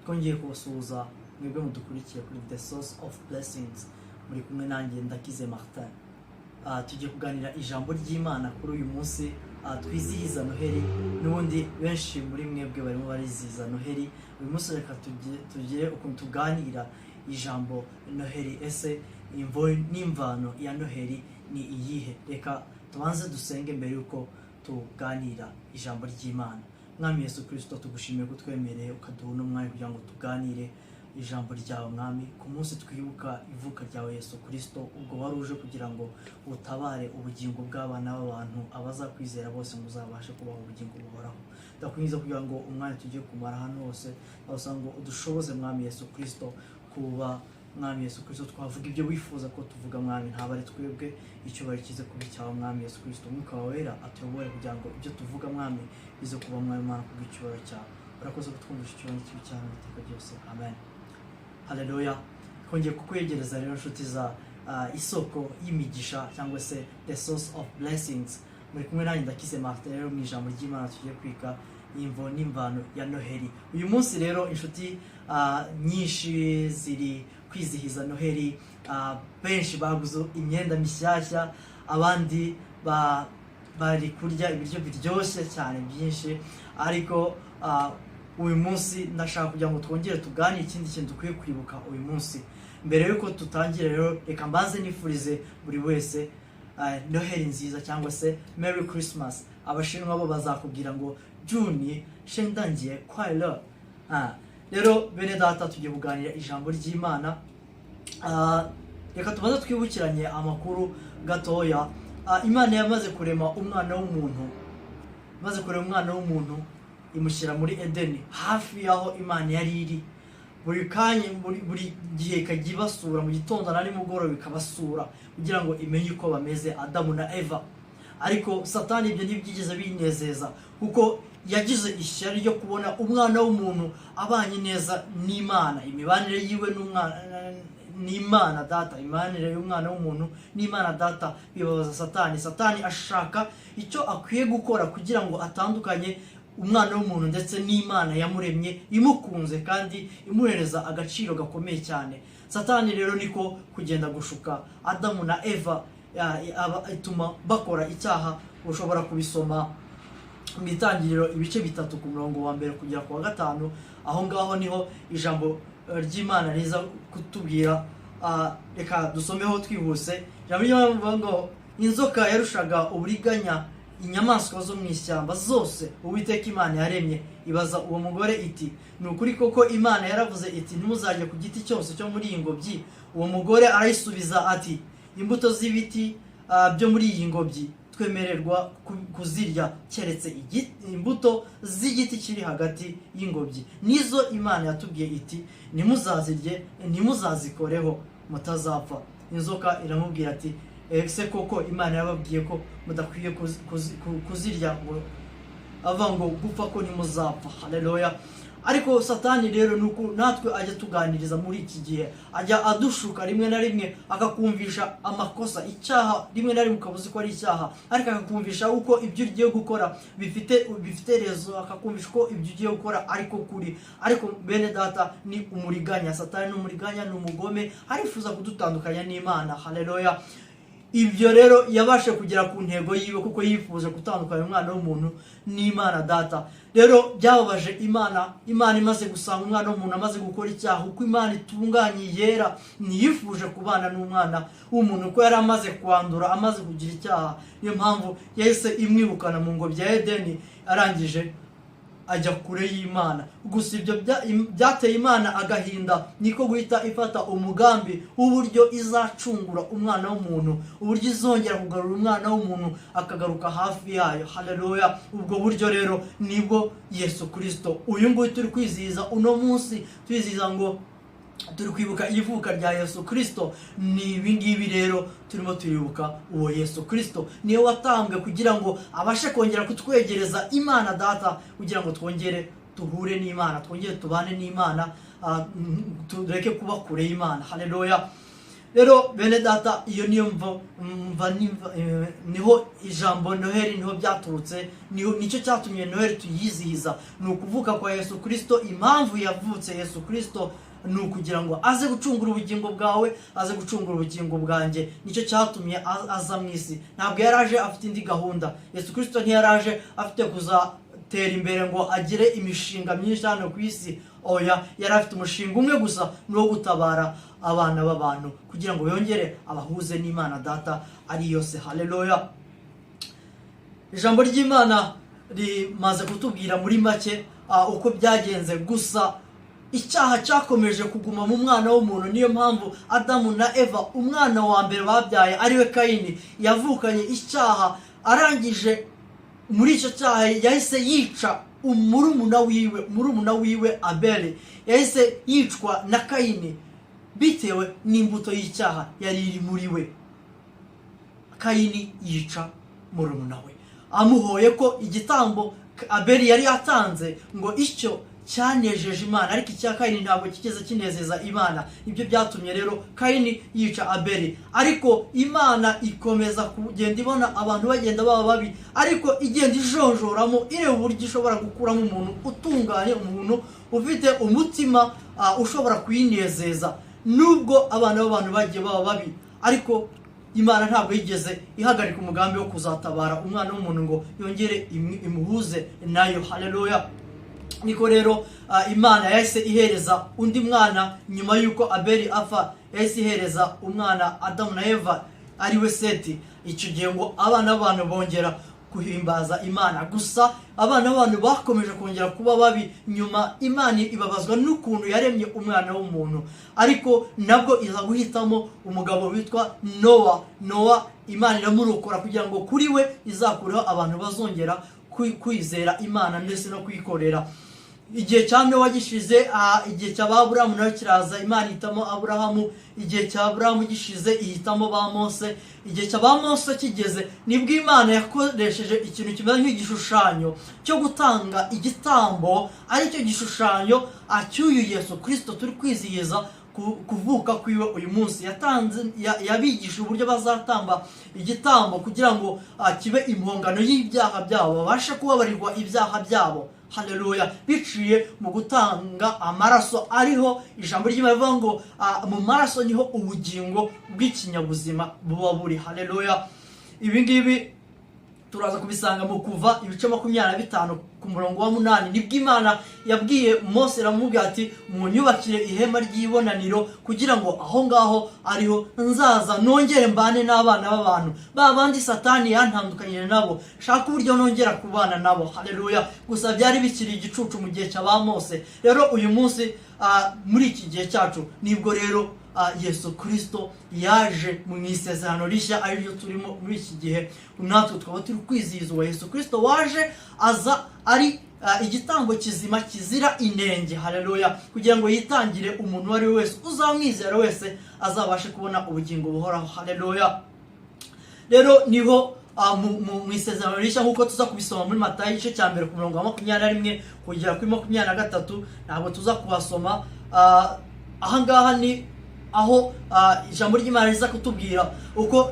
Twongeye kubasuhuza mwebwe mudukurikiye kuri The Source of Blessings. Muri kumwe nanjye Ndakize Martin. Tugiye kuganira ijambo ry'Imana kuri uyu munsi twizihiza Noheli. N'ubundi benshi muri mwebwe barimo barizihiza Noheli uyu munsi. Reka tugire ukuntu tuganira ijambo Noheli. Ese imvo n'imvano ya Noheli ni iyihe? Reka tubanze dusenge mbere y'uko tuganira ijambo ry'Imana. Mwami Yesu Kirisito, tugushimiye ko twemereye ukaduha uno mwanya kugira ngo tuganire ijambo ryawe. Mwami, ku munsi twibuka ivuka ryawe Yesu Kirisito, ubwo wari uje kugira ngo utabare ubugingo bw'abana b'abantu, abazakwizera bose ngo uzabashe kubaha ubugingo buhoraho. Ndakwinginze kugira ngo umwanya tugiye kumara hano hose ndagusaba ngo udushoboze, Mwami Yesu Kirisito, kuba, Mwami Yesu Kirisito, twavuga ibyo wifuza ko tuvuga. Mwami, ntabwo ari twebwe, icyubahiro kize kuba icyawe. Mwami Yesu Kirisito, Umwuka wawe Wera atuyobore kugira ngo ibyo tuvuga, Mwami, bize kuba, Mwami Imana, kubw'icyubahiro cyawe. Urakoze kutwumvisha. Icyubahiro kibe cyawe iteka ryose, amen. Haleluya! Twongeye kukwegereza rero, inshuti za Isoko y'Imigisha cyangwa se The Source of Blessings. Muri kumwe nanjye Ndakize Martin. Rero mu ijambo ry'Imana tugiye kwiga imvo n'imvano ya Noheli uyu munsi. Rero inshuti nyinshi ziri kwizihiza Noheli. Benshi baguze imyenda mishyashya, abandi bari kurya ibiryo biryoshye cyane byinshi. Ariko uyu munsi ndashaka kugira ngo twongere tuganire ikindi kintu dukwiye kwibuka uyu munsi. Mbere y'uko tutangira rero, reka mbanze nifurize buri wese Noheli nziza cyangwa se Merry Christmas. Abashinwa bo bazakubwira ngo 祝你圣诞节快乐. Rero bene data, tugiye kuganira ijambo ry'Imana. Reka tubanze twibukiranye amakuru gatoya. Imana yamaze kurema umwana w'umuntu, imaze kurema umwana w'umuntu imushyira muri Edeni, hafi y'aho Imana yari iri. Buri kanya, buri gihe ikajya ibasura, mu gitondo na nimugoroba ikabasura kugira ngo imenye uko bameze, Adamu na Eva. Ariko Satani ibyo ntibyigeze binezeza, kuko yagize ishyari ryo kubona umwana w'umuntu abanye neza n'Imana. Imibanire yiwe n'umwana n'Imana Data, imibanire y'umwana w'umuntu n'Imana Data bibabaza Satani. Satani ashaka icyo akwiye gukora kugira ngo atandukanye umwana w'umuntu ndetse n'Imana yamuremye, imukunze kandi imuhereza agaciro gakomeye cyane. Satani rero niko kugenda gushuka Adamu na Eva, ituma bakora icyaha. Ushobora kubisoma mu Itangiriro ibice 3, ku murongo wa mbere kugera ku wa gatanu. Aho ngaho niho ijambo ry'Imana riza kutubwira. Reka dusomeho twihuse. Ijambo ry'Imana rivuga ngo: "Inzoka yarushaga uburiganya inyamaswa zo mu ishyamba zose Uwiteka Imana yaremye. Ibaza uwo mugore iti: 'Ni ukuri koko Imana yaravuze iti: Ntimuzajye ku giti cyose cyo muri iyi ngobyi?' Uwo mugore arayisubiza ati: 'Imbuto z'ibiti byo muri iyi ngobyi twemererwa kuzirya, keretse imbuto z'igiti kiri hagati y'ingobyi, nizo Imana yatubwiye iti: Ntimuzazirye, ntimuzazikoreho, mutazapfa.' Inzoka iramubwira ati: 'Ese koko Imana yababwiye ko mudakwiye kuzirya?' Ngo avuga ngo gupfa ko ntimuzapfa." Haleluya! Ariko Satani rero ni uko natwe ajya tuganiriza muri iki gihe, ajya adushuka rimwe na rimwe, akakumvisha amakosa, icyaha. Rimwe na rimwe ukaba uzi ko ari icyaha, ariko akakumvisha uko ibyo ugiye gukora bifite raison, akakumvisha ko ibyo ugiye gukora ariko kuri. Ariko bene data, ni umuriganya. Satani ni umuriganya, ni umugome, arifuza kudutandukanya n'Imana. Haleluya! Ibyo rero yabashe kugera ku ntego yiwe, kuko yifuje gutandukanya umwana w'umuntu n'Imana Data. Rero byababaje Imana. Imana imaze gusanga umwana w'umuntu amaze gukora icyaha, uko Imana itunganye yera, ntiyifuje kubana n'umwana w'umuntu kuko yari amaze kwandura, amaze kugira icyaha. Niyo mpamvu yahise imwirukana mu ngobyi ya Edeni, arangije ajya kure y'Imana. Gusa ibyo byateye Imana agahinda, niko guhita ifata umugambi w'uburyo izacungura umwana w'umuntu, uburyo izongera kugarura umwana w'umuntu akagaruka hafi yayo. Haleluya! Ubwo buryo rero nibwo Yesu Kirisito uyu nguyu turi kwizihiza uno munsi. Twizihiza ngo turi kwibuka ivuka rya Yesu Kirisito. Ni ibi ngibi rero turimo turibuka. Uwo Yesu Kirisito niwe watambwe kugira ngo abashe kongera kutwegereza Imana Data, kugira ngo twongere duhure n'Imana, twongere tubane n'Imana, tureke kuba kure y'Imana. Haleluya! Rero bene data, iyo niyo mvo mva niho ijambo Noheli niho byaturutse, nicyo cyatumye Noheli tuyizihiza, ni ukuvuka kwa Yesu Kirisito. Impamvu yavutse Yesu Kirisito ni ukugira ngo aze gucungura ubugingo bwawe, aze gucungura ubugingo bwanjye. Nicyo cyatumye aza mu isi. Ntabwo yari aje afite indi gahunda. Yesu Kirisito ntiyari aje afite kuzatera imbere ngo agire imishinga myinshi hano ku isi. Oya, yari afite umushinga umwe gusa, ni uwo gutabara abana b'abantu kugira ngo yongere abahuze n'Imana Data ari yose. Haleluya! Ijambo ry'Imana rimaze kutubwira muri make uko byagenze. Gusa icyaha cyakomeje kuguma mu mwana w'umuntu. Niyo mpamvu Adamu na Eva, umwana wa mbere babyaye ariwe Kayini, yavukanye icyaha. Arangije muri icyo cyaha yahise yica murumuna wiwe, murumuna wiwe Abeli yahise yicwa na Kayini bitewe n'imbuto y'icyaha yari iri muri we. Kayini yica murumuna we amuhoye ko igitambo Abeli yari yatanze ngo icyo cyanejeje Imana, ariko icya Kayini ntabwo kigeze kinezeza Imana. Ibyo byatumye rero Kayini yica Abeli. Ariko Imana ikomeza kugenda ibona abantu bagenda baba babi, ariko igenda ijonjoramo, ireba uburyo ishobora gukuramo umuntu utunganye, umuntu ufite umutima ushobora kuyinezeza. Nubwo abana b'abantu bagiye baba babi, ariko Imana ntabwo yigeze ihagarika umugambi wo kuzatabara umwana w'umuntu ngo yongere imuhuze nayo. Haleluya! Niko rero Imana yahise ihereza undi mwana nyuma y'uko Abeli apfa. Yahise ihereza umwana Adamu na Eva, ariwe Seti. Icyo gihe ngo abana b'abantu bongera guhimbaza Imana. Gusa abana b'abantu bakomeje kongera kuba babi. Nyuma Imana ibabazwa n'ukuntu yaremye umwana w'umuntu, ariko nabwo iza guhitamo umugabo witwa Nowa. Nowa Imana iramurokora kugira ngo kuri we izakureho abantu bazongera kwizera Imana ndetse no kuyikorera. Igihe cya Nowa gishize, igihe cya ba Aburahamu nayo kiraza. Imana ihitamo Aburahamu. Igihe cya Aburahamu gishize, ihitamo ba Mose. Igihe cya ba Mose kigeze, nibwo Imana yakoresheje ikintu kimeze nk'igishushanyo cyo gutanga igitambo, aricyo gishushanyo cy'uyu Yesu Kirisito turi kwizihiza kuvuka kwiwe uyu munsi. Yatanze yabigisha uburyo bazatamba igitambo kugira ngo kibe impongano y'ibyaha byabo, babashe kubabarirwa ibyaha byabo. Haleluya! Biciye mu gutanga amaraso, ariho ijambo ry'Imana rivuga ngo mu maraso niho ubugingo bw'ikinyabuzima buba buri. Haleluya! Ibi ngibi turaza kubisanga mu Kuva ibice 25 ku murongo wa 8. Nibwo Imana yabwiye Mose, iramubwira ati: "Munyubakire ihema ry'ibonaniro kugira ngo aho ngaho ariho nzaza nongere mbane n'abana b'abantu, ba bandi Satani yantandukanyije nabo, shaka uburyo nongera kubana nabo." Haleluya! Gusa byari bikiri igicucu mu gihe cya ba Mose. Rero uyu munsi, muri iki gihe cyacu, nibwo rero Yesu Kirisito yaje mu isezerano rishya, ariryo turimo muri iki gihe. Natwe tukaba turi kwizihiza uwo Yesu Kirisito waje aza ari igitambo kizima kizira inenge. Haleluya! Kugira ngo yitangire umuntu uwo ari we wese uzamwizera wese azabashe kubona ubugingo buhoraho. Haleluya! Rero niho mu isezerano rishya, nk'uko tuza kubisoma muri Matayo igice cya 1 ku murongo wa 21 kugera kuri 23. Ntabwo tuza kuhasoma. Ahangaha ni aho ijambo ry'Imana riza kutubwira uko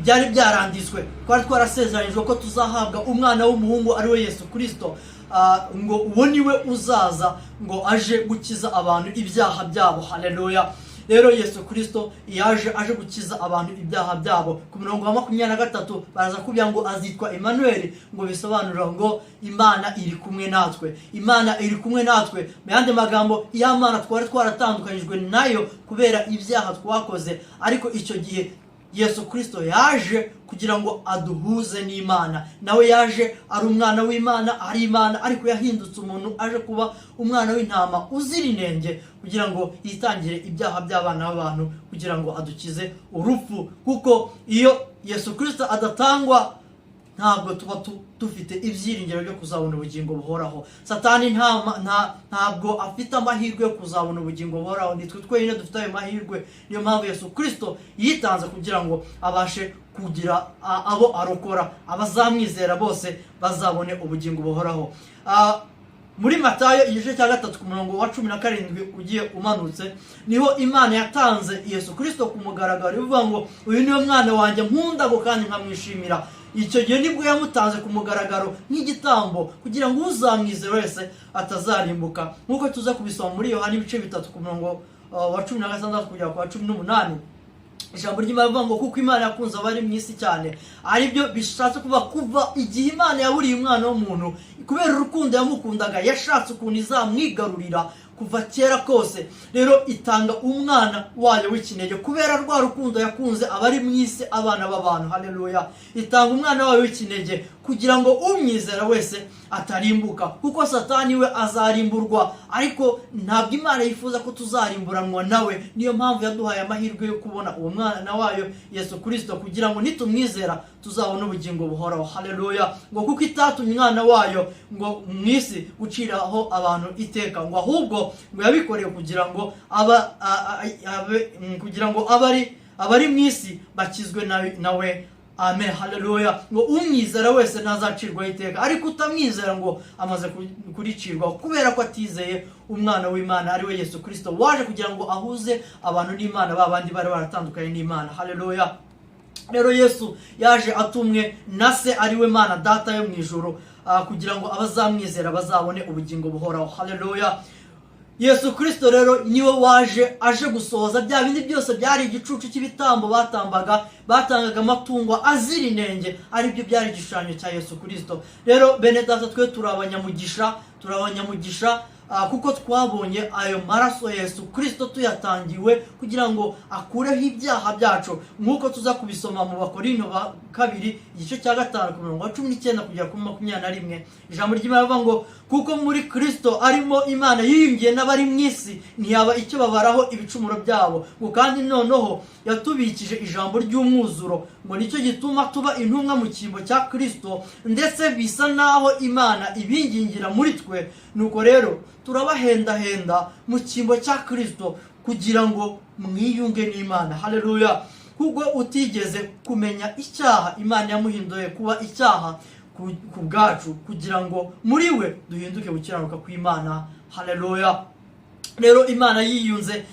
byari byaranditswe. Twari twarasezeranyijwe ko tuzahabwa umwana w'umuhungu, ari we Yesu Kirisito, ngo uwo ni we uzaza ngo aje gukiza abantu ibyaha byabo. Haleluya! Rero Yesu Kirisito yaje aje gukiza abantu ibyaha byabo. Ku murongo wa 23 baraza kubwira ngo azitwa Emmanuel, ngo bisobanura ngo Imana iri kumwe natwe. Imana iri kumwe natwe. Mu yandi magambo, ya Mana twari twaratandukanyijwe nayo kubera ibyaha twakoze, ariko icyo gihe Yesu Kirisito yaje kugira ngo aduhuze n'Imana. Nawe yaje ari umwana w'Imana, ari Imana, ariko yahindutse umuntu aje kuba umwana w'intama uzira inenge kugira ngo yitangire ibyaha by'abana b'abantu, kugira ngo adukize urupfu, kuko iyo Yesu Kirisito adatangwa ntabwo tuba dufite ibyiringiro byo kuzabona ubugingo buhoraho. Satani ntabwo afite amahirwe yo kuzabona ubugingo buhoraho. Nitwe twenyine dufite ayo mahirwe. Niyo mpamvu Yesu Kirisito yitanze kugira ngo abashe kugira abo arokora, abazamwizera bose bazabone ubugingo buhoraho. Muri Matayo igice cya 3 ku murongo wa 17 ugiye umanutse, niho Imana yatanze Yesu Kirisito ku mugaragaro, ivuga ngo: "Uyu niwe mwana wanjye nkunda ngo kandi nkamwishimira." Icyo gihe nibwo yamutanze ku mugaragaro nk'igitambo kugira ngo uzamwizera wese atazarimbuka, nk'uko tuza kubisoma muri Yohani ibice 3 ku murongo wa 16 kugera ku wa 18. Ijambo ry'Imana rivuga ngo: "Kuko Imana yakunze abari mu isi cyane," aribyo bishatse kuvuga kuva igihe Imana yaburiye umwana w'umuntu, kubera urukundo yamukundaga, yashatse ukuntu izamwigarurira kuva kera kose. Rero itanga umwana wayo w'ikinege kubera rwa rukundo yakunze abari mu isi, abana b'abantu. Haleluya! Itanga umwana wayo w'ikinege kugira ngo umwizera wese atarimbuka, kuko Satani we azarimburwa, ariko ntabwo Imana yifuza ko tuzarimburanwa nawe. Niyo mpamvu yaduhaye amahirwe yo kubona uwo mwana wayo Yesu Kirisito, kugira ngo nitumwizera tuzabone ubugingo buhoraho. Haleluya! Ngo: "Kuko itatumye umwana wayo ngo mu isi guciraho abantu iteka," ngo "ahubwo ngo yabikoreye kugira ngo aba abe kugira ngo abari mu isi bakizwe nawe." Amen, haleluya! Ngo: "Umwizera wese ntazacirwaho iteka, ariko utamwizera ngo amaze kuricirwaho, kubera ko atizeye umwana w'Imana, ari we Yesu Kirisito, waje kugira ngo ahuze abantu n'Imana, ba bandi bari baratandukanye n'Imana." Haleluya! Rero Yesu yaje atumwe na Se, ari we Mana Data yo mu ijuru, kugira ngo abazamwizera bazabone ubugingo buhoraho. Haleluya! Yesu Kirisito rero niwe waje aje gusohoza bya bindi byose byari igicucu cy'ibitambo batambaga, batangaga amatungo azira inenge, aribyo byari igishushanyo cya Yesu Kirisito. Rero bene data, twe turi abanyamugisha, turi abanyamugisha kuko twabonye ayo maraso ya Yesu Kirisito tuyatangiwe kugira ngo akureho ibyaha byacu, nk'uko tuza kubisoma mu Bakorino ba kabiri igice cya 5 ku murongo wa 19 kugera kuri 21. Ijambo ry'Imana rivuga ngo: "Kuko muri Kirisito arimo Imana yiyungiye n'abari mu isi, ntiyaba icyo babaraho ibicumuro byabo," ngo "kandi noneho yatubikije ijambo ry'umwuzuro," ngo "nicyo gituma tuba intumwa mu cyimbo cya Kirisito, ndetse bisa naho Imana ibingingira muri twe. Nuko rero turabahendahenda mu cyimbo cya Kirisito kugira ngo mwiyunge n'Imana." Haleluya! "Kuko utigeze kumenya icyaha, Imana yamuhinduye kuba icyaha ku bwacu, kugira ngo muri we duhinduke gukiranuka kw'Imana." Haleluya! Rero Imana yiyunze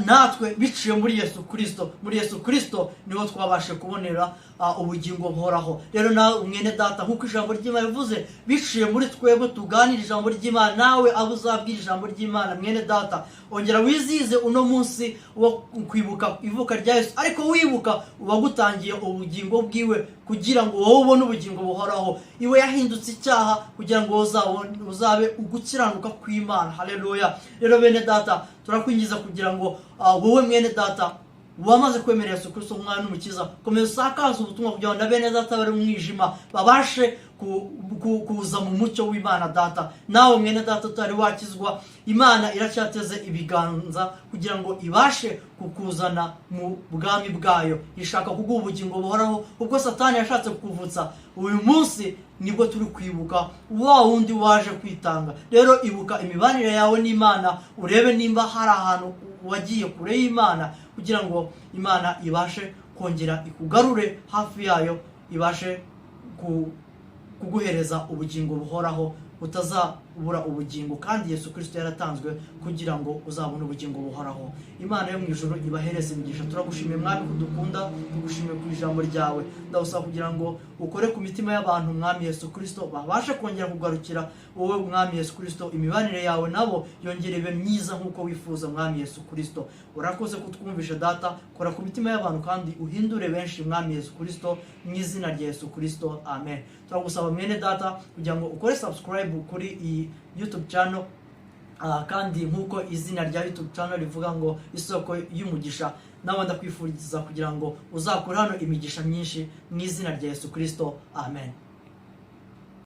natwe biciye muri Yesu Kirisito. Muri Yesu Kirisito niho twabashe kubonera ubugingo buhoraho. Rero nawe mwene data, nk'uko ijambo ry'Imana rivuze, biciye muri twebwe tuganira ijambo ry'Imana, nawe abo uzabwira ijambo ry'Imana, mwene data, ongera wizihize uno munsi wo kwibuka ivuka rya Yesu, ariko wibuka uwagutangiye ubugingo bwiwe kugira ngo wowe ubone ubugingo buhoraho. Iwe yahindutse icyaha kugira ngo uzabe ugukiranuka kw'Imana. Haleluya! Rero bene data, turakwingiza kugira ngo wowe mwene data wamaze kwemera Yesu Kristo nk'umwami n'umukiza, komeza usakaze ubutumwa kugira ngo na bene data bari mu mwijima babashe kuza mu mucyo w'Imana Data. Nawe mwene data utari wakizwa, Imana iracyateze ibiganza kugira ngo ibashe kukuzana mu bwami bwayo. Ishaka kuguha ubugingo buhoraho ubwo Satani yashatse kukuvutsa. Uyu munsi nibwo turi kwibuka wa wundi waje kwitanga. Rero ibuka imibanire yawe n'Imana, urebe nimba hari ahantu wagiye kure y'Imana, kugira ngo Imana ibashe kongera ikugarure hafi yayo, ibashe kuguhereza ubugingo buhoraho, utazabura ubugingo kandi Yesu Kirisito yaratanzwe kugira ngo uzabone ubugingo buhoraho. Imana yo mu ijuru ibahereze imigisha. Turagushimiye Mwami kudukunda, tugushimiye ku ijambo ryawe. Ndagusaba kugira ngo ukore ku mitima y'abantu, Mwami Yesu Kirisito, babashe kongera kugarukira wowe, Mwami Yesu Kirisito. Imibanire yawe nabo yongere ibe myiza nk'uko wifuza, Mwami Yesu Kirisito. Urakoze kutwumvisha Data. Kora ku mitima y'abantu kandi uhindure benshi, Mwami Yesu Kirisito, mu izina rya Yesu Kirisito, amen. Turagusaba mwene data kugira ngo ukore subscribe kuri iyi YouTube channel. Kandi nk'uko izina rya YouTube channel rivuga ngo isoko y'umugisha, nawe ndakwifuriza kugira ngo uzakure hano imigisha myinshi mu izina rya Yesu Kirisito, amen.